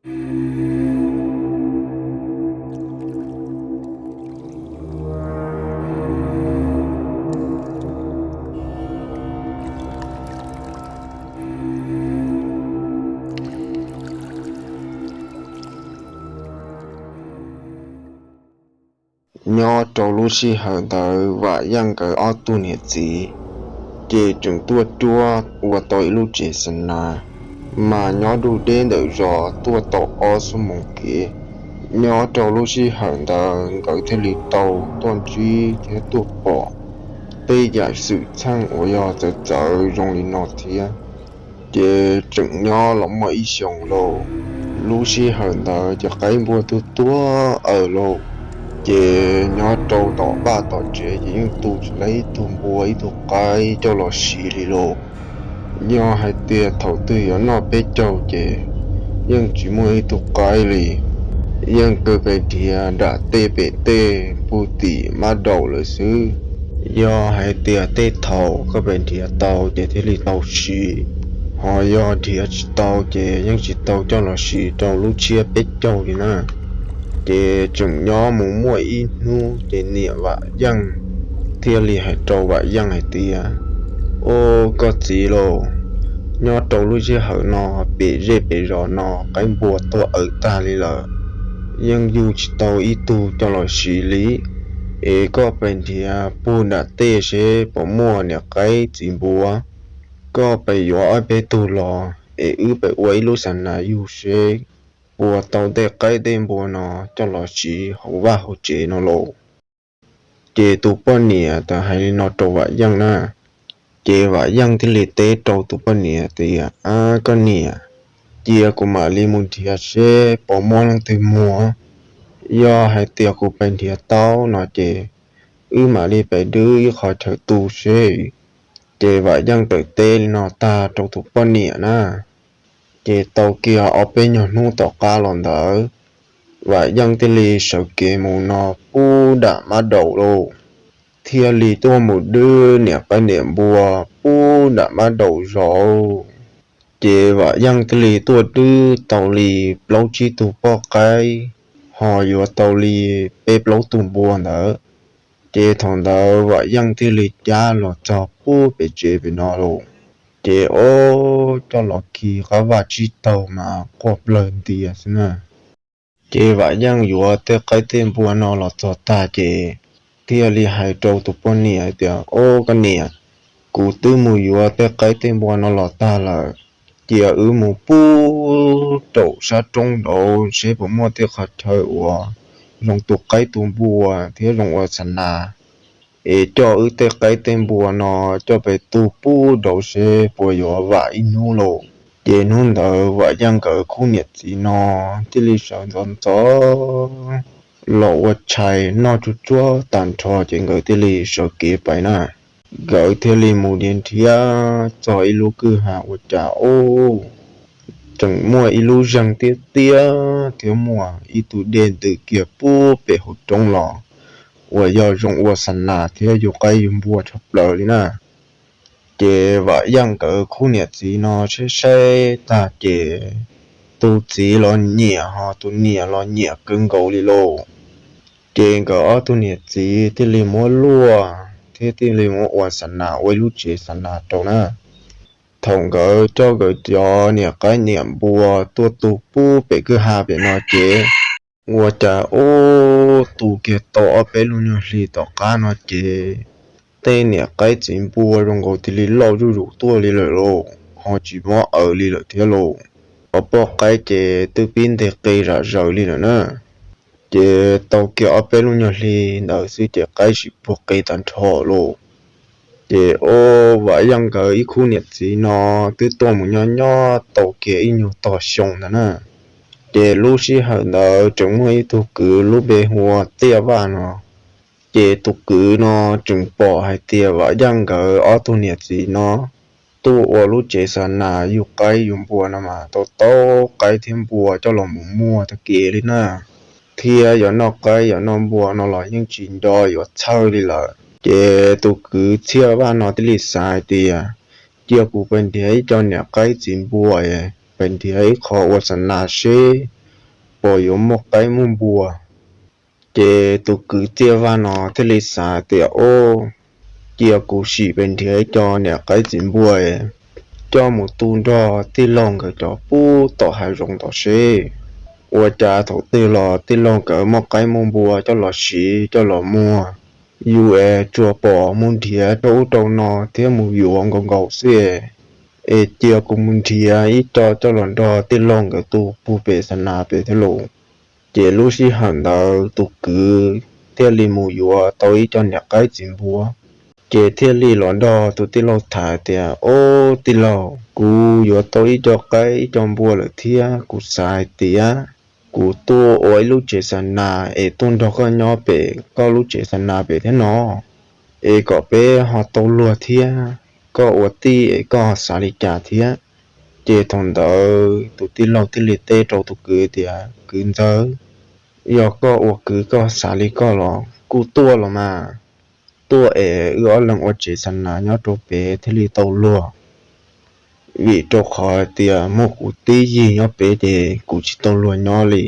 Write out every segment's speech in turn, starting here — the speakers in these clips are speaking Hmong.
Nyob rau lub sij hawm ntawd Vam Yaj nkawd ob tug niam txiv ces tseem tuaj cuab ua tau ib lub tsev xa nas, mas nyob dug deb ntawm zos tuaj tau ob xuab moos kev. Nyob rau lub sij hawm ntawd nkawd thiaj li tau tuaj ntsib thiab tuaj pom tej yam xwm txheej uas yog txawv txawv zoo li no thiab. Ces tseem nyob los muaj ib xyoos lauj, lub sij hawm ntawd ces qaib npua tuag tuag aws lauj. Ces nyob rau tom vaj tom tsev ces yeej tu tsis tau ib tug npua ib tug qaib coj los siv li lauj. Yog hais tias thaum twg yuav noj peb caug ces yeej tsis muaj ib tug qaib li. Yeej kawg pes nrhiav nram tej pem tej puag tim mab daum lawm xwb. Yog hais tias tej thaum koj pes nrhiav tau ces thiaj li tau siv, ho yog nrhiav tsis tau ces yeej tsis tau coj los siv rau lub tshiab peb caug li na. Ces tseem nyob mus muaj ib hnub ces niam Vam Yeej thiaj li hais rau Vam Yeej hais tias, Au, koj txiv lauj, nyob rau lub sij hawm no pem zej pem zos no qaib npua tuag aws tag li lawm, yeej yug tsis tau ib tug coj los siv li. Es koj pes nrhiav puag nram tej seb puas muaj niam qaib txiv npua, koj pes yuav ob peb tug los es wb pes ua ib lub xa nas yug seb puas tau tej qaib tej npua no coj los siv hauv vaj hauv tsev no lauj. Ces tus poj niam txawm hais li no rau Vam Yeej na. Ces Vam Yeej thiaj li teb rau tus poj niam tias, Ab, koj niam, cia kuv mam li mus nrhiav seb puas muaj leej twg muag. Yog hais tias kuv pes nrhiav tau no ces wb mam li pes dwb ib qho chaw tu seb. Ces Vam Yeej txawm teb li no tag rau tus poj niam na. Ces tau kiag ob peb nyuag hnub tom qab los ntawd, Vam Yeej thiaj li sawv kev mus no puag nram mab daum lauj, thiaj li tuaj mus dwb niam qaib niam npua puag nram mab daum zos. Ces Vam Yeej thiaj li tuaj dwb tau li plaub tsib tug poj qaib, ho yuav tau li peb plaub tug npua ntawd. Ces thaum ntawd Vam Yeej thiaj li cab los txog puag pem tsev pem no lauj. Ces ob coj los khi qab vaj tsib taug mas quaj plawg ntias xwb na. Ces Vam Yeej yuav tej qaib tej npua no los txog tag ces thiaj li hais rau tus poj niam hais tias, Au, koj niam, kuv twb mus yuav tej qaib tej npua no los tag lawm, cia wb mus puag rau sab roob nraud seb puas muaj tej qhov chaw uas zoo tu qaib tu npua thiab zoo ua xa nas, es coj wb tej qaib tej npua no coj pes tu puag nraud seb puas yuav vam ib hnub lauj. Ces hnub ntawd Vam Yeej nkawd khub niam txiv no thiaj li sawv ntxov ntxov los ua tshais noj tsuag tsuag tag nrho ces nkawd thiaj li sawv kev pais na. Nkawd thiaj li mus nrhiav nrhiav txog ib lub kwj ha ua cas ub, tseem muaj ib lub zeeg tiaj tiaj thiab muaj ib tug dej ntws kiag puag pem hauv roob los uas yog zoo ua xa nas thiab yug qaib yug npua tshaj plaws li na. Ces Vam Yeej nkawd khub niam txiv no saib saib tag ces tus txiv los nyiam ho tus niam los nyiam kawg nkaus li lauj. Ces nkawd ob tug niam txiv thiaj li muab luaj thiab thiaj li muab ua xa nas ua ib lub tsev xa nas rau na. Thaum nkawd coj nkawd cov niam qaib niam npua tuaj tu puag pem kwj ha pem no ces ua cas ub tu kiag tau ob peb lub nyuag hli tom qab no ces tej niam qaib txiv npua zoo nkaus thiaj li loj zuj zus tuaj li lawm lauj, ho tsis mob aws li lawm thiab lauj. Cov poj qaib ces twb pib nteg qe zam zaws li lawm na. Ces tau kiag ob peb lub nyuag hli ntawd xwb ces qaib sim puag qe tag nrho lauj. Ces ua Vam Yeej nkawd ib khub niam txiv no twb tuaj mus nyob nyob tau kiag ib nyuag tog xyoo ntawd na. Ces lub sij hawm ntawd tseem muaj ib tug kwv lub npe hu ua Tiaj Vaj no. Ces tus kwv no tseem pom hais tias Vam Yeej nkawd ob tug niam txiv no tuaj ua lub tsev xa nas yug qaib yug npua no mas tau tau qaib thiab npua coj los mus muag tag kev li na. Thiab yuav noj qaib yuav noj npua no los yeej tsis nco yuav txhawj li lawm. Ces tus kwv Tiaj Vaj no thiaj li xav hais tias, cia kuv pais nrhiav ib co niam qaib txiv npua es pais nrhiav ib qho ua xa nas seb pom yuav muaj qaib muaj npua. Ces tus kwv Txiaj Vaj no thiaj li xav tias, Ob, cia kuv sim pes nrhiav ib co niam qaib txiv npua coj mus tu nrog tij laug nkawd cov pub tom hav zoov tom seb ua cas thaum twg los tij laug nkawd muaj qaib muaj npua coj los siv coj los muag. Yus es tsuas pom mus nrhiav rau ub rau no thiab mus yuav nkaus nkaus xwb es, es cia kuv mus nrhiav ib co coj los nrog tij laug nkawd tu pug pem xa nas pem thiab lauj. Ces lub sij hawm ntawd tus kwv thiaj li mus yuav tau ib co niam qaib txiv npua, ces thiaj li los nrog tus tij laug tham tias, Ob, tij laug, kuv yuav tau ib co qaib ib co npua lawm thiab kuv xav hais tias kuv tuaj ua ib lub tsev xa nas es tuaj nrog koj nyob pem koj lub tsev xa nas pem thiab no, es kom peb ho tau luag thiab, koj ua tij es koj xav li cas thiab? Ces thaum ntawd tus tij laug thiaj li teb rau tus kwv tias, Kwv ntxawg, yog koj ua kwv koj xav li koj los kuj tuaj los mas, tuaj es wb ob leeg ua tsev xa nas nyob rau pem thiaj li tau luag. Vim rau qhov hais tias muaj kuv tib yig nyob pem ces kuv tsis tau luag nyob li.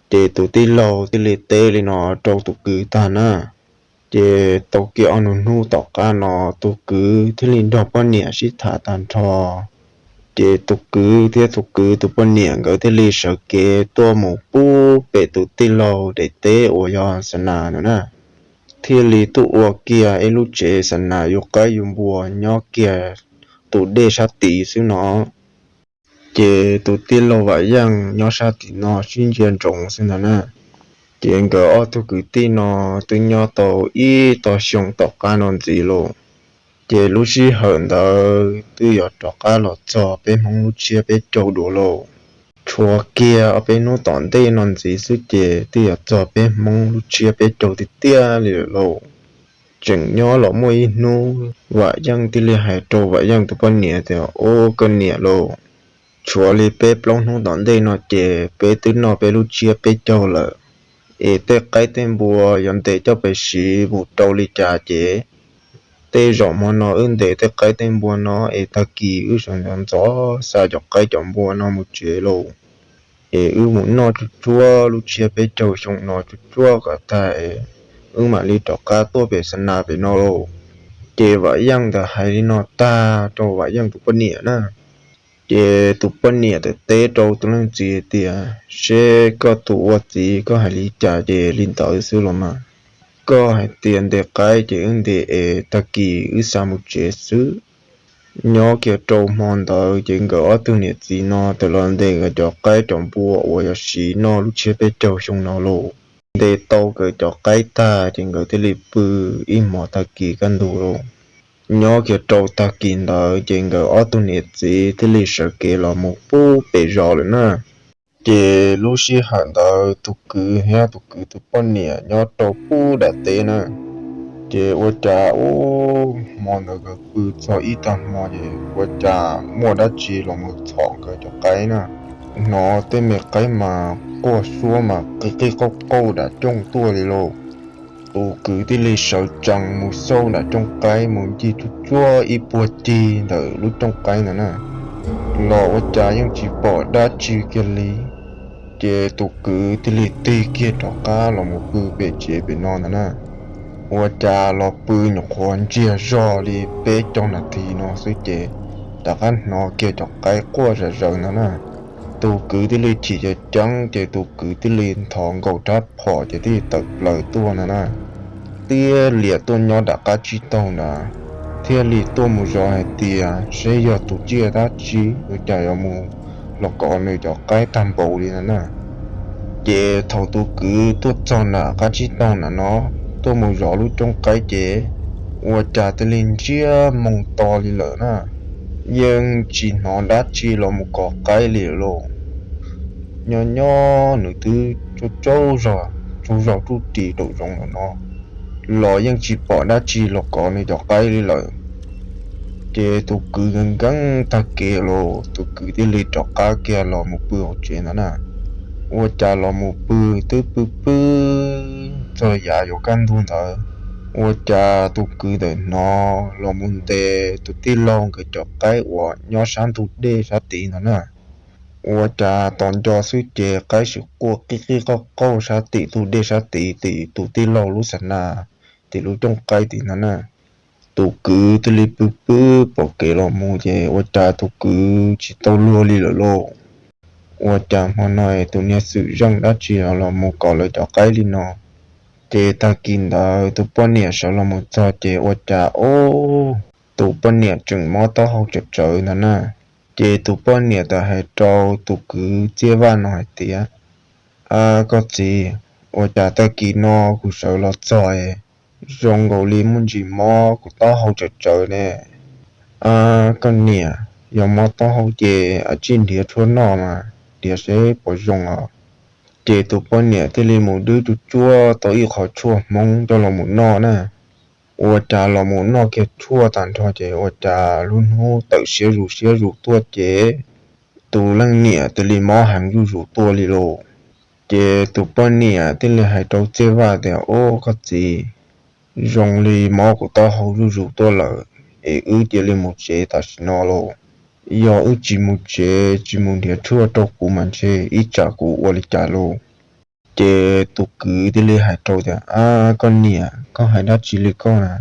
Ces tus tij laug thiaj li teb li no rau tus kwv tag na. Ces tau kiag ob nus hnub tom qab no tus kwv thiaj li nrog poj niam sib tham tag nrho. Ces tus kwv thiab tus kwv tus poj niam nkawd thiaj li sawv kev tuaj mus pub pem tus tij laug daim teb uas yog xa nas no na, thiaj li tuaj ua kiag ib lub tsev xa nas yug qaib yug npua nyob kiag tus dej sab tid xwb no. Ces tus tij laug Vam Yeej nyob sab tim no sib ntsia ntsoov xwb ntag na. Ces nkawd ob tug kwv tij no twb nyob tau ib tog xyoo tom qab no ntxiv lauj. Ces lub sij hawm ntawd twb yuav rov qab los txog peb Hmoob lub tsiab peb caug dua lauj. Tshuav kiag ob peb hnub tom ntej no ntxiv xwb ces twb yuav txog peb Hmoob lub tsiab peb caug tiag tiag li lawm lauj. Tseem nyob los muaj ib hnub Vam Yeej thiaj li hais rau Vam Yeej tus poj niam tias, Ob, koj niam lauj, tshuav li peb plaub hnub tom ntej no ces peb twb noj peb lub tsiab peb caug lawm, es tej qaib tej npua yuav ntes coj pes siv mus rau li cas ces tej zaum hmo no wb ntes tej qaib tej npua no es tag kis wb sawv ntxov ntxov xa cov qaib cov npua no mus tsev lauj, es wb mus noj tsuj tsuab lub tsiab peb caug xyoo no tsuj tsuab kom tag es wb mam li rov qab tuaj pem xa nas pem no lauj. Ces Vam Yeej ntawd hais li no tag rau Vam Yeej tus poj niam na. Ces tus poj niam teb rau tus leej txiv tias, Seb koj tus ua txiv koj hais li cas ces li ntawd xwb los mas. Koj hais tias ntes qaib ces wb ntes es tag kis wb xa mus tsev xwb. Nyob kiag rau hmo ntawd ces nkawd ob tug niam txiv no tawm los ntes nkawd cov qaib cov npua uas yuav siv noj lub tsiab peb caug xyoo no lauj. Ntes tau nkawd cov qaib tag ces nkawd thiaj li pw ib hmos tag kis kaj ntug lauj. Nyob kiag rau tag kis ntawd ces nkawd ob tug niam txiv thiaj li sawv kev los mus pub pem zos lawm na. Ces lub sij hawm ntawd tus kwv thiab tus kwv tus poj niam nyob rau pub dam teb na. Ces ua cas ub hmo ntawd nkawd pw txog ib tag hmo ces ua cas muaj dab tsi los mus txhom nkawd cov qaib na. Hnov tej me qaib mas quaj suab mas qi qi qauj qauj dam cooj tuaj li lauj. Tus kwv thiaj li sawv tsees mus xauj nram cooj qaib mus ncig tsuj tsuab ib puag cig ntawm lub cooj qaib ntawd na, los ua cas yeej tsis pom dab tsi kiag li. Ces tus kwv thiaj li tig kiag rov qab los mus pw pem tsev pem no ntag na. Ua cas los pw nyuam qhuav ntsiag zog li peb caug nas this no xwb ces rov qab hnov kiag cov qaib quaj zom zaws ntag na. Tus kwv thiaj li chim ceev ceeb ces tus kwv thiaj li nthos nkaus rab phom ces thiaj li tawm plaws tuaj ntag na. Tiag liam tuaj nyob nram qab tsib taug ntawd, thiaj li tuaj mus zov hais tias seb yog tus tsiaj dab tsi ua cas yuav mus los kov nws cov qaib tag npaum li ntag na. Ces thaum tus kwv tuaj txog nram qab tsib taug ntawd no, tuaj mus zov lub cooj qaib ces ua cas thiaj li ntsiag moo to li lawm na. Yeej tsis hnov dab tsi los mus kov qaib li lauj. Nyob nyob nws twb tsaug zog, tsaug zog tsuj ris raum zoov lawm no los yeej tsis pom dab tsi los kov nws cov qaib li lawm. Ces tus kwv nkees nkees tag kev los tus kwv thiaj li rov qab kiag los mus pw hauv tsev ntawd na. Ua cas los mus pw twb pw pw txog yav yuav kaj ntug ntawd, ua cas tus kwv ntawd hnov los mus ntes tus tij laug nkawd cov qaib uas nyob sab ntug dej sab tid ntawd na. Ua cas tos nco xwb ces qaib sim quaj qij qij qoj qaug sab tim tus dej sab tid, tim tus tij laug lub xab nas, tim lub cooj qaib tid ntag na. Tus kwv thiaj li pw pw pom kev los mus ces ua cas tus kwv tsis tau luag li lawm lauj. Ua cas hmo no tus niag xwm zeej dab tsi los mus kom lawv cov qaib li no. Ces tag kis ntawd tus poj niam sawv los mus txog ces ua cas ob, tus poj niam tseem mob taub hau tsawv tsawv ntag na. Ces tus poj niam txawm hais rau tus kwv Txiaj Vaj no hais tias, A koj txiv, ua cas tag kis no kuv sawv los txog es zoo nkaus li muaj ntsis mob kuv taub hau tsawv tsawv ne. A koj niam, yog mob taub hau ces a tsij nrhiav tshuaj noj mas nrhiav seb puas zoo os. Ces tus poj niam thiaj li mus dwb tsuj tsuab tau ib qho tshuaj Hmoob coj los mus noj na. Ua cas los mus noj kiag tshuaj tag nrho ces ua cas lub hnub tawm siab zus siab zus tuaj ces tus leej niam thiaj li mob heev zuj zus tuaj li lauj. Ces tus poj niam thiaj li hais rau Txiaj Vaj tias, Ob koj txiv, zoo li mob kuv taub hau zuj zus tuaj lawm, es wb cia li mus tsev tam sim no lauj. Yog wb tsis mus tsev tsis mus nrhiav tshuaj rau kuv mas ntshe ib tsam kuv ua li cas lauj. Ces tus kwv thiaj li hais rau tias, A koj niam, koj hais dab tsi li koj na?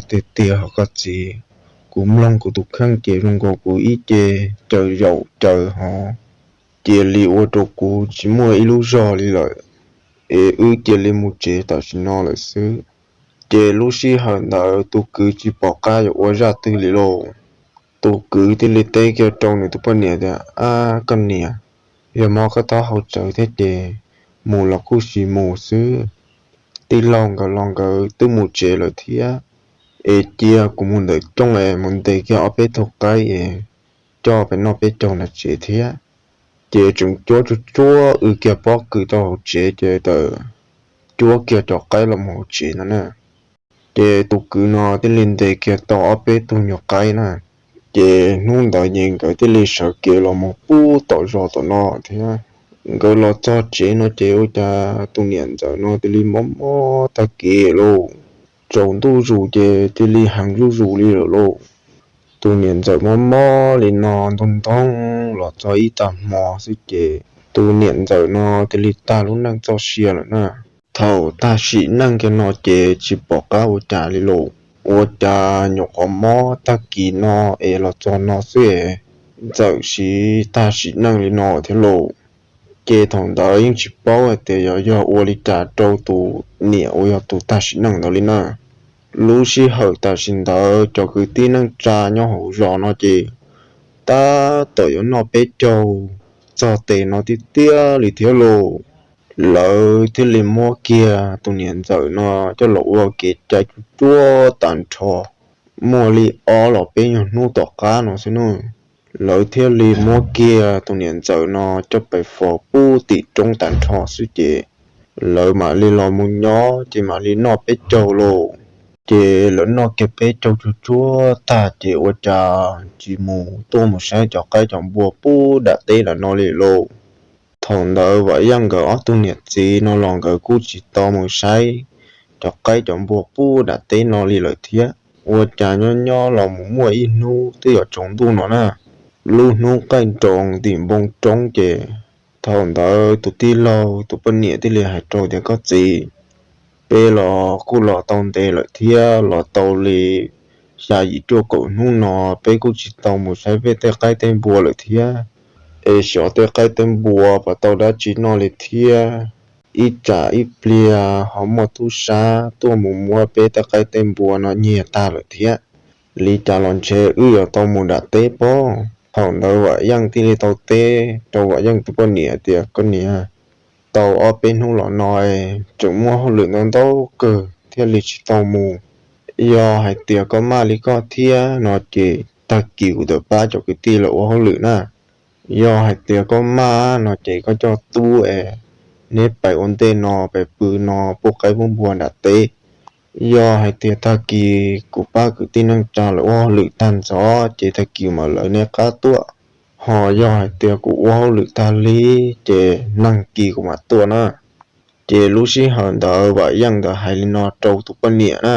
Tiag tiag hos koj txiv, kuv mloog kuv tus kheej ces zoo nkaus kuv ib ce caws zaum caws hov, cia li ua rau kuv tsis muaj ib lub zog li lawm, es wb cia li mus tsev tam sim no lawm xwb. Ces lub sij hawm ntawd tus kwv tsis pom qab yuav ua zaj twg li lauj. Tus kwv thiaj li teb kiag rau nws tus poj niam tias, A koj niam, yog mob koj taub hau tsawv thiab ces mus los kuj sis mus xwb. Tij laug nkawd los nkawd twb mus tsev lawm thiab, es cia kuv mus ntawm cooj es mus ntes kiag ob peb tug qaib es coj peb noj peb caug ntawm tsev thiab. Ces tseem cuab tsuj tsuab wb kiag pob kws rau hauv tsev ces txawm cuab kiag cov qaib los mus hauv tsev no na. Ces tus kwv no thiaj li ntes kiag tau ob peb tug nyuag qaib na. Ces hnub ntawd ces nkawd thiaj li sawv kev los mus pub tom zos tom no thiab. Nkawd los txog tsev no ces ua cas tus niam ntxawm no cia li mob mob tag kev lauj. Tsaus ntuj zus ces cia li heev zuj zus li lawm lauj. Tus niam ntxawm mob mob li no ntog ntog los txog ib tag hmo xwb ces tus niam ntxawm no cia li tag lub neej txoj sia lawm na. Thaum tag sim neej kiag no ces tsis pom qab ua cas li lauj. Ua cas nyuam qhuav mob tag kis no es los txog no xwb es txawm siv tag sim neej li no thiab lauj. Ces thaum ntawd yeej tsis paub hais tias yog yog ua li cas rau tus niam uas yog tus tag sim neej ntawd li na. Lub sij hawm tam sim ntawd cov kwv tij neej tsa nyob hauv zos no ces tab tom yuav noj peb caug txog tes no tiag tiag li thiab lauj. Lawv thiaj li muab kiag tus niam ntxawm no coj los ua kev cai tsuj tsuab tag nrho, muaj li ob los peb nyuag hnub tom qab no xwb nawb. Lawv thiaj li muab kiag tus niam ntxawm no coj pais faus pub tim roob tag nrho xwb ces lawv mam li los mus nyob ces mam li noj peb caug lauj. Ces lawv noj kiag peb caug tsuj tsuab tag ces ua cas tsis mus tuaj mus saib cov qaib cov npua pub dam teb lawm no li lauj. Thaum ntawd Vam Yeej nkawd ob tug niam txiv no los nkawd kuj tsis tau mus saib cov qaib cov npua pub dam teb no li lawm thiab. Ua cas nyob nyob los mus muaj ib hnub twb yuav tsaus ntuj no na, lub hnub qaij nroos tim npoo roob ces thaum ntawd tus tij laug tus poj niam thiaj li hais rau tias, Koj txiv, peb los kuj los tau ntev lawm thiab, los tau li xya yim cuaj kaum hnub no peb kuj tsis tau mus saib peb tej qaib tej npua lawm thiab. Es xyov tej qaib tej npua puas tau dab tsi noj li thiab, ib tsam ib pliag ho muaj tub sab tuaj mus muab peb tej qaib tej npua no nyiag tag lawm thiab. Li cas los ntshe wb yuav tau mus dam teb pob. Thaum ntawd Vam Yeej thiaj li tau teb rau Vam Yeej tus poj niam tias, Koj niam, tau ob peb hnub los no tseem muaj hauj lwm ntau ntau kawg thiaj li tsis tau mus. Yog hais tias koj maj li koj thiab no ces tag kis kuv tawm pab cov kwv tij los ua hauj lwm na. Yog hais tias koj maj no ces koj coj tub es neb pais ua ntej no, pais pw no, pub qaib pub npua nram teb. Yog hais tias tag kis kuv pab kwv tij neej tsa lawv ua hauj lwm tag ntxov ces tag kis mam lawv neb qab tuaj. Ho yog hais tias kuv ua hauj lwm tag li ces nag kis kuv mam tuaj na. Ces lub sij hawm ntawd Vam Yeej ntawd hais li no rau tus poj niam na,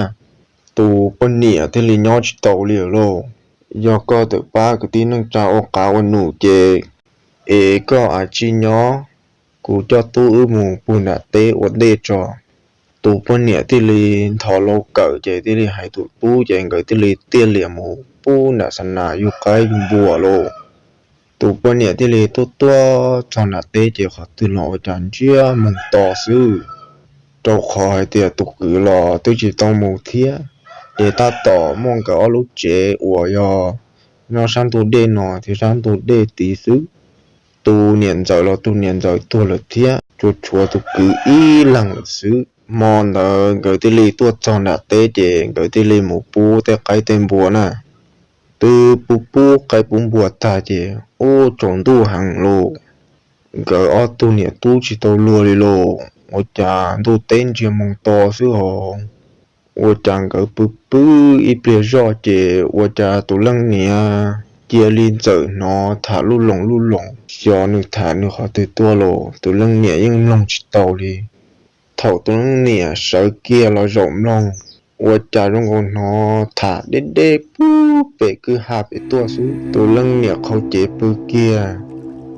tus poj niam thiaj li nyob tsis tau li lawm lauj. Yog koj tawm pab kwv tij neej tsa ua qav ua num ces Es koj a tsis nyob, kuv coj tub wb mus pug nram teb ua ntej tso. Tus poj niam thiaj li nthos lau kawm ces thiaj li hais tus tub ces nkawd thiaj li tiaj lias mus pug nram xa nas yug qaib yug npua lauj. Tus poj niam thiaj li tuaj tuaj txog nram teb ces qhov twg los ua cas ntsiag moog to xwb, rau qhov hais tias tus kwv los twb tsis tau mus thiab. Ces tab tom muaj nkawd ob lub tsev uas yog nyob sab ntug dej no thiab sab ntug dej tid xwb. Tus niam ntxawm los tus niam ntxawm tuag lawm thiab, tsuas tshuav tus kwv ib leeg lawm xwb. Hmo ntawd nkawd thiaj li tuaj txog nram teb ces nkawd thiaj li mus pub tej qaib tej npua na. Twb pub pub qaib pub npua tag ces ub tsaus ntuj heev lauj, nkawd ob tug niam tub tsis tau luag li lauj. Ua cas ntuj teb ntsiag moog to xwb hos, ua cas nkawd pw pw ib pliag zoj ces ua cas tus leej niam cia li txawm hnov tham luj loos luj loos, xyov nws tham nws qhov twg tuaj los tus leej niam yeej mloog tsis tau li. Thaum tus leej niam sawv kiag los zaum mloog, ua cas zoo nkaus hnov tham deb deb pug pem kwj ha pem tuaj xwb. Tus leej niam qhau cev pw kiag,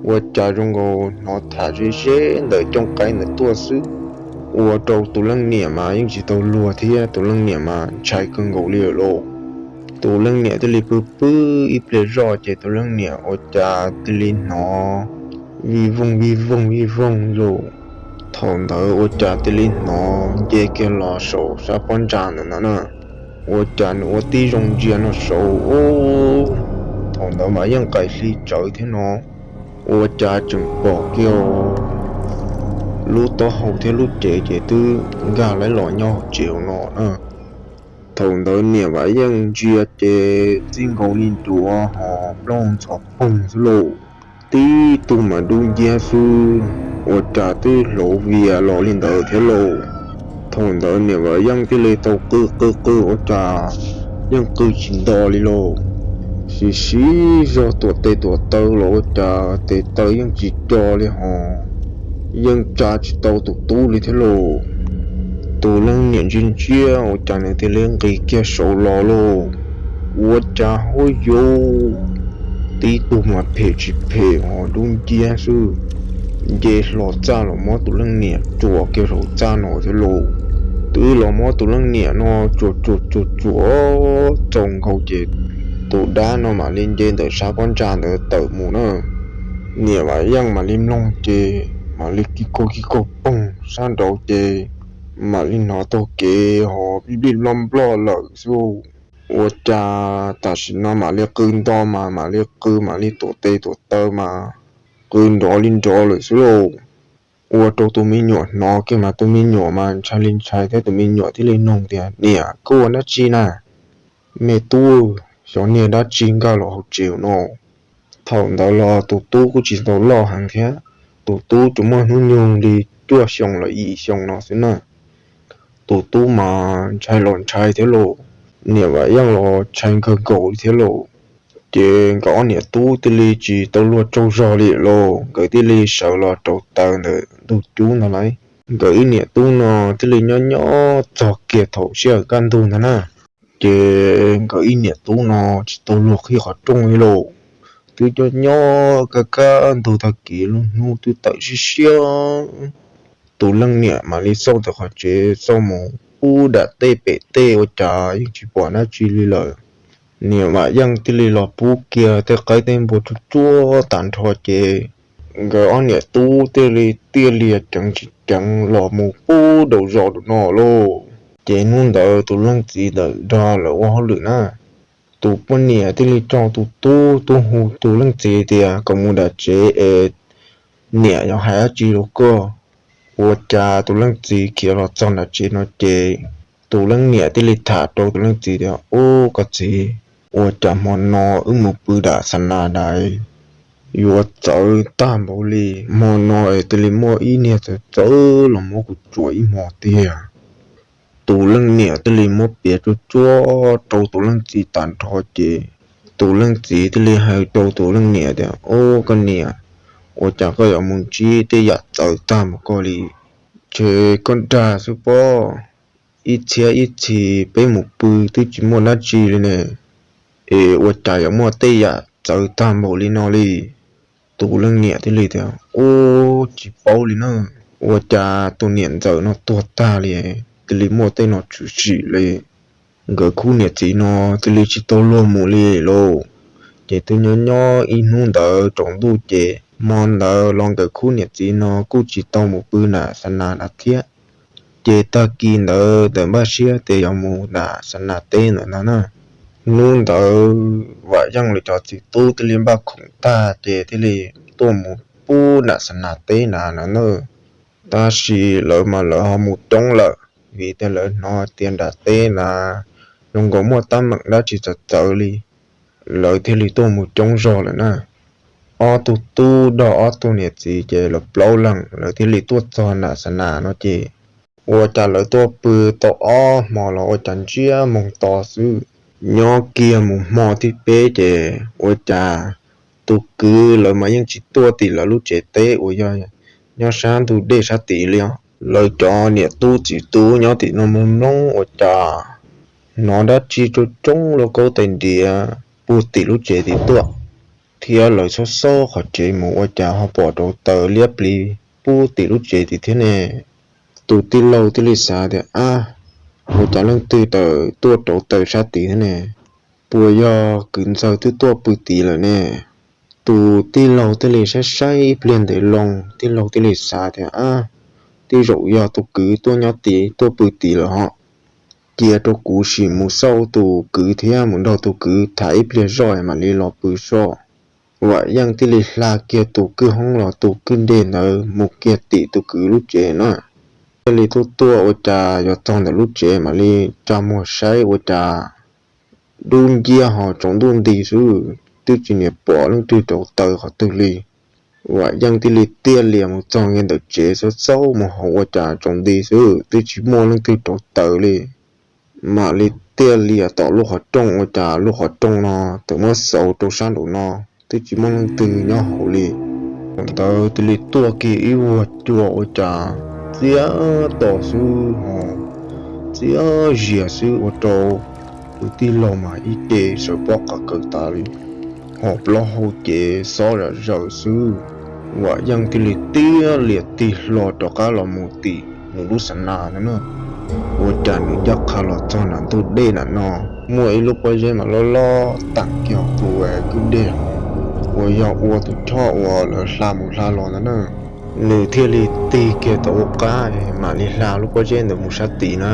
ua cas zoo nkaus hnov tham ze ze ntawm cooj qaib ntawd tuaj xwb. Ua rau tus leej niam mas yeej tsis tau luag thiab, tus leej niam mas ntshai kawg nkaus li lawm lauj. Tus leej niam thiaj li pw pw ib pliag zoj ces tus leej niam ua cas thiaj li hnov vij voog vij voog vij voog lauj. Thaum ntawd ua cas thiaj li hnov nce kiag los saum sab pob ntsa ntawd na. Ua cas nws ua tib zoo ntsia no saud, thaum ntawd mas yeej qaim hli tsawv thiab no, ua cas tseem pom kiag lub taub hau thiab lub cev ces twb nkag laib los nyob hauv tsev no na. Thaum ntawd niam Vam Yeej ntsia ces txij nkaus li nruav hos plaub ntxhov poog xwb lauj. Tib tug mas dub nciab xwb, ua cas twb hlauv vias los li ntawd thiab lauj. Thaum ntawd niam Vam Yeej thiaj li tau qw qw qw ua cas yeej qw tsis nto li lauj. Siv siv zog tuam tes tuam taw los ua cas tes taw yeej tsis co li hos, yeej tsa tsis tau tus tub li thiab lauj. Tus leej niam ntsia ntsia ua cas nws thiaj li nqis kiag saud los lauj. Ua cas huab yuj, tib tug mas phem tsis phem hos dub nciab xwb, nce hlo txaj los muab tus leej niam tsuam kiag saum txaj no thiab lauj. Twb los muab tus leej niam no tsuam tsuam tsuam tsuam txaus nkaus ces tus dab no mam li nce ntawm sab pob ntsa ntawd tawm mus na. Niam Vam Yeej mam li mloog ces mam li kis kaug kis kaug poog sab nraud ces mam li hnov taug kev hos pib pib loj nploj lawm xwb. Ua cas tam sim no mam li qw nto mas mam li qw mam li tuam tes tuam taw mas qw nrov li nrov lawm xwb lauj. Ua rau tus me nyuam hnov kiag mas tus me nyuam mas ntshai li ntshai thiab tus me nyuam thiaj li nug tias, Niam, koj ua dab tsi na? Me tub, xyov niag dab tsi nkag los hauv tsev no. Thaum ntawd los tus tub kuj tsis tau loj heev thiab, tus tub tsuas muaj hnub nyoog li cuaj xyoo los yim xyoo no xwb na. Tus tub mas ntshai los ntshai thiab lauj, niam Vam Yeej los ntshai kawg nkaus li thiab lauj. Ces nkawd ob niam tub thiaj li tsis tau luag tsaug zog li lauj, nkawd thiaj li sawv los rau taw ntawm ntug cub ntag lauj. Nkawd ib niam tub no thiaj li nyob nyob txog kiag thaum sij hawm kaj ntug ntag na. Ces nkawd ib niam tub no tsis tau luag qhib qhov rooj li lauj, twb nyob nyob kaj kaj ntug tag kis lub hnub twb tawm siab siab. Tus leej niam mam li xauj ntawm qhov tsev xauj mus pub dam tej pem tej ua cas yeej tsis pom dab tsi li lawm. Niam Vam Yeej thiaj li los pub kiag tej qaib tej npua tsuag tsuag tag nrho ces nkawd ob niam tub thiaj li tiaj lias ceev tsis ceev los mus pub daus zos rau no lauj. Ces hnub ntawd tus leej txiv ntawd nrog lawv ua hauj lwm na. Tus poj niam thiaj li tso tus tub tuaj hu tus leej txiv tias kom mus dam tsev es niam yuav hais dab tsi rau koj. Ua cas tus leej txiv khiav los txog nram tsev no ces tus leej niam thiaj li tham rau tus leej txiv tias, Ub, koj txiv, ua cas hmo no wb mus pw dam xa nas dais yuav txawv tag npaum li, hmo no es thiaj li muaj ib niag txawv txawv los muab kuv tsuam ib hmo tiag. Tus leej niam thiaj li muab piav tsuag tsuag rau tus leej txiv tag nrho ces tus leej txiv thiaj li hais rau tus leej niam tias, Ub, koj niam, ua cas koj yuav mus ntsib tej yam txawv tag npaum koj li? Ces koj dag xwb pob, ib txhiab ib txhis peb mus pw twb tsis muaj dab tsi li ne, es ua cas yuav muaj tej yam txawv tag npaum li no li? Tus leej niam thiaj li tias, Ub, tsis paub li na, ua cas tus niam ntxawm no tuag tag li, cia li muaj tej no tshwm sim li. Nkawd khub niam txiv no cia li tsis tau luag mus li lauj. Ces twb nyob nyob ib hnub ntawd tsaus ntuj ces hmo ntawd los nkawd khub niam txiv no kuj tsis tau mus pw nram xa nas nrad thiab. Ces tag kis ntawd txawm npaj siab tias yuav mus nram xa nas teb ntawd ntag na. Hnub ntawd Vam Yeej lawv cov txiv tub thiaj li npaj khoom tag ces thiaj li tuaj mus pub nram xa nas teb nrad na. Tab sis lawv mas lawv ho mus coob lawm, vim tias lawv hnov tias nram teb na zoo nkaus muaj teeb meem dab tsi txawv txawv li, lawv thiaj li tuaj mus coob zog lawm na. Ob tug tub nrog ob tug niam txiv ces lawv plaub leeg lawv thiaj li tuaj txog nram xa nas no ces ua cas lawv tuaj pw tau ob hmo los ua cas ntsiag moos to xwb. Nyob kiag mus hmo thib peb ces ua cas tus kwv lawv mas yeej tsis tuaj tim lawv lub tsev teb uas yog nyob sab ntug dej sab tid li os. Lawv cov niam tub txiv tub nyob tim no mloog mloog ua cas hnov dab tsi tsoo tsoob lauj kaub tais diav puag tim lub tsev tid tuaj, thiab lawv xauj xauj qhov tsev mus ua cas ho pom rauv taws liab pliv puag tim lub tsev tid thiab ne. Tus tij laug thiaj li xav tias, Ab, ua cas leej twg tawm tuaj rauv taws sab tid thiab ne? Puas yog kwv ntxawg twb tuaj pw tid lawm ne? Tus tij laug thiaj li saib saib ib pliag ntev loo, tij laug thiaj li xav tias, Ab, tej zaum yog tus kwv tuaj nyob tid tuaj pw tid lawm hos. Cia rau kuv sim mus xauj tus kwv thiab mus nrog tus kwv tham ib pliag zoj mam li los pw soj. Vam Yeej thiaj li hla kiag tus kwj hoob los tus kwj dej ntawd mus kiag tim tus kwv lub tsev na. Thiaj li tuaj tuaj ua cas yuav txog ntawm lub tsev mam li tsa muag saib ua cas dub nciab ho tsaus ntuj nti xwb, twb tsis niam pom leej twg rauv taws qhov twg li. Vam Yeej thiaj li tiaj lias mus txog nkaus ntawm tsev xauj xauj mus hauv ua cas tsaus nti xwb twb tsis muaj leej twg rauv taws li. Mam li tiaj lias tom lub qhov rooj ua cas lub qhov rooj no txawm muab xauv rau sab nraum no, twb tsis muaj leej twg nyob hauv li. Thaum ntawd thiaj li tuaj kiag ib vuag cua ua cas txias to xwb ho txias zias xwb ua rau tus tij laug mas ib ce sawv pob qa kaws tas li, ho plaub hau ces xob zam zaws xwb. Vam Yeej thiaj li tiaj lias tig hlo rov qab los mus tim nws lub xa nas no na. Ua cas nws ncaj qha los txog nram ntug dej nram no, muaj ib lub pob zeb mas loj loj tam kiag tus kwj dej, uas yog ua tus choj uas lawv hla mus hla los ntawd na. Nws thiaj li tig kiag tau ua qab mam li hla lub pob zeb ntawd mus sab tid na.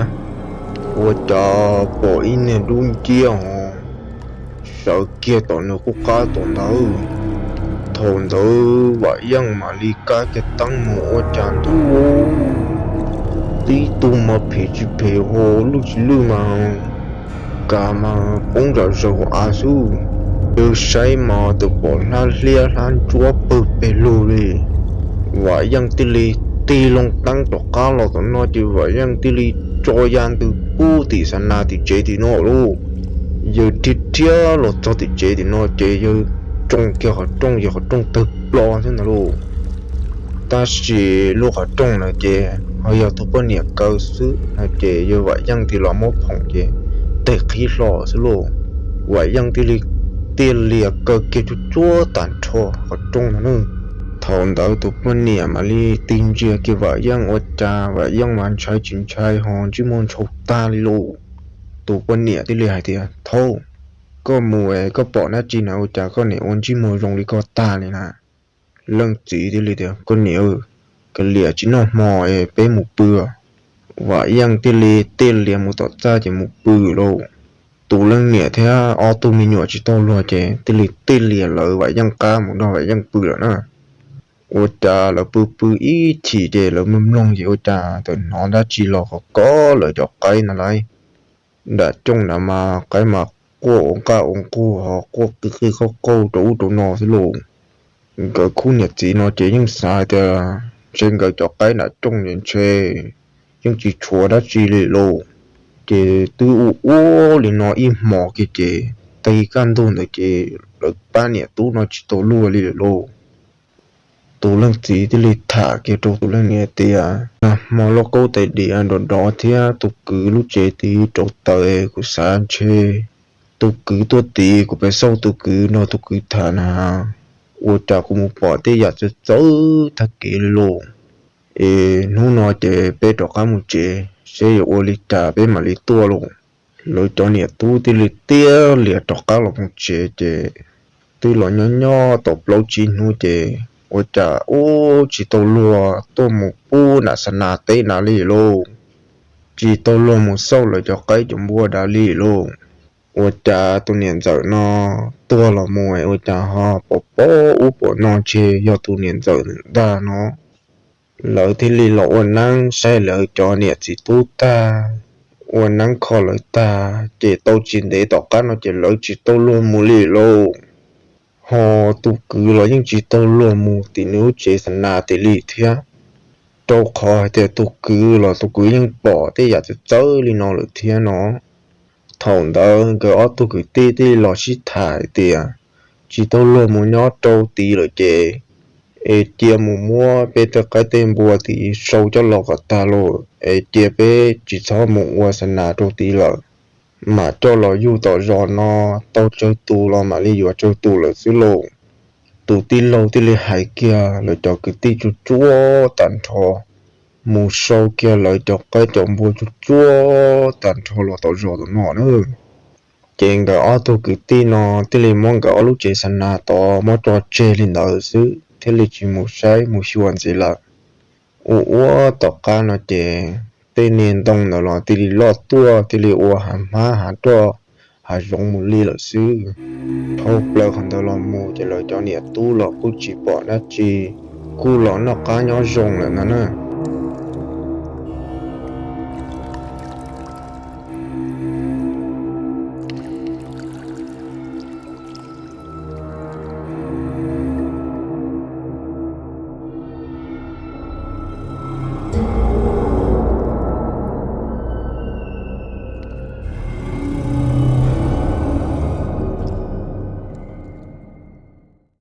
Ua cas pom ib niag dub nciab ho sawv kiag tom nws qub qab tom ntawd. Thaum ntawd Vam Yeej mam li kab kiag teeb mus ua cas ntuj, tib tug mas phem tsis phem ho lwj tsis lwj mas, kav mas poob zam zaws hauv av xwb. Yawg saib mas txawm pom hlab hliab hlab ntsuab pawg pes lug li. Vam Yeej thiaj li tig loo teeb rov qab los tom no ces Vam Yeej thiaj li tso ya ntws pub tim xa nas tim tsev tim no lauj. Yawg rhiab rhiab los txog tim tsev tim no ces yawg tsoo kiag qhov rooj ces qhov rooj tawg plo xwb ntag lauj. Tab sis lub qhov rooj no ces ho yog tus poj niam kaw xwb no ces yawg Vam Yeej thiaj los muab phoom ces teg qhib hlo xwb lauj. Vam Yeej thiaj li tiaj lias kaw kiag tsuj tsuab tag nrho qhov rooj no na. Thaum ntawd tus poj niam mam li tig ntsia kiag Vam Yeej ua cas Vam Yeej mas ntshai tsis ntshai ho ntsej muag ntshau tag li lauj. Tus poj niam thiaj li hais tias, Thaub, koj mus es koj pom dab tsi na ua cas koj niam ua ntsej muag zoo li koj tag li na? Leej txiv thiaj li tias, Koj niam, kav liam tsis noj hmo es peb mus pw. Vam Yeej thiaj li tiaj lias mus tom txaj ces mus pw lauj. Tus leej niam thiab ob tug me nyuam tsis tau luag ces thiaj li tiaj lias lawv Vam Yeej qab mus nrog Vam Yeej pw lawm na. Ua cas lawv pw pw ib chim ces lawv mloog mloog ces ua cas txawm hnov dab tsi los kov kov lawv cov qaib no lauj. Nram cooj nrad mas qaib mas quaj ua nqaj ua nqug ho quaj qig qig qauj qauj rau ub rau no xwb lauj. Nkawd khub niam txiv no ces yeej xav hais tias ntshe nkawd cov qaib nram cooj ntshe yeej tsis tshuav dab tsi li lauj. Ces twb ua ua li no ib hmos kiag ces tag kis kaj ntug ntawd ces lawv pab niam tub no tsis tau luag li lawm lauj. Tus leej txiv thiaj li tham kiag rau tus leej niam tias, Nag hmo lauj kaub tais diav nrov nrov thiab tus kwv lub tsev tid rauv taws, kuv xav ntshe tus kwv tuaj tid, kuv pab xauj tus kwv nrog tus kwv tham na. ua cas kuv mus pom tej yam txawv txawv tag kev li lauj. Es hnub no ces peb rov qab mus tsev seb yuav ua li cas peb mam li tuaj lauj. Lawv cov niam tub thiaj li tiag lias rov qab los mus tsev ces twb los nyob nyob tau plaub tsib hnub ces ua cas ub tsis tau luag tuaj mus pub nram xa nas teb na li lauj. Tsis tau luag mus xauj lawv cov qaib cov npua dav li lauj. Ua cas tus niam ntxawm no tuag los mus ua cas ho pom pom ub pom no ntshe yog tus niam ntxawm ntag no. Lawv thiaj li los ua neeb saib lawv cov niam txiv tub tag, ua neeb kho lawv tag ces tau tsis ntev tom qab no ces lawv tsis tau luag mus li lauj. Ho tus kwv los yeej tsis tau luag mus tim nws lub tsev xa nas tim li thiab, rau qhov hais tias tus kwv los tus kwv yeej pom tej yam txawv txawv li no lawm thiab no. Thaum ntawd nkawd ob tug kwv tij thiaj li los sib tham hais tias tsis tau luag mus nyob rau tid lawm ces es cia mus muab peb tej qaib tej npua tid sau coj los kom tag lauj, es cia peb tsis txhob mus ua xa nas rau tid lawm, mam coj los yug tom zos no, tau tsawg tus los mam li yuav tsawg tus lawm xwb lauj. Tus tij laug thiaj li hais kiag lawv cov kwv tij tsuag tsuag tag nrho, mus sau kiag lawv cov qaib cov npua tsuag tsuag tag nrho los tom zos tom no na. Ces nkawd ob tug kwv tij no thiaj li muab nkawd ob lub tsev xa nas tod muab tso tseg li ntawd xwb thiaj li tsis mus saib mus xyuas ntxiv lawm. Ua ua tom qab no ces tej niag ntoo ntawd los thiaj li loj tuaj thiaj li ua hav hmab hav roj hav zoov mus li lawm xwb. Dhau plaws qhov ntawd los mus ces lawv cov niam tub los kuj tsis pom dab tsi, kuj los noj qab nyob zoo lawm no na.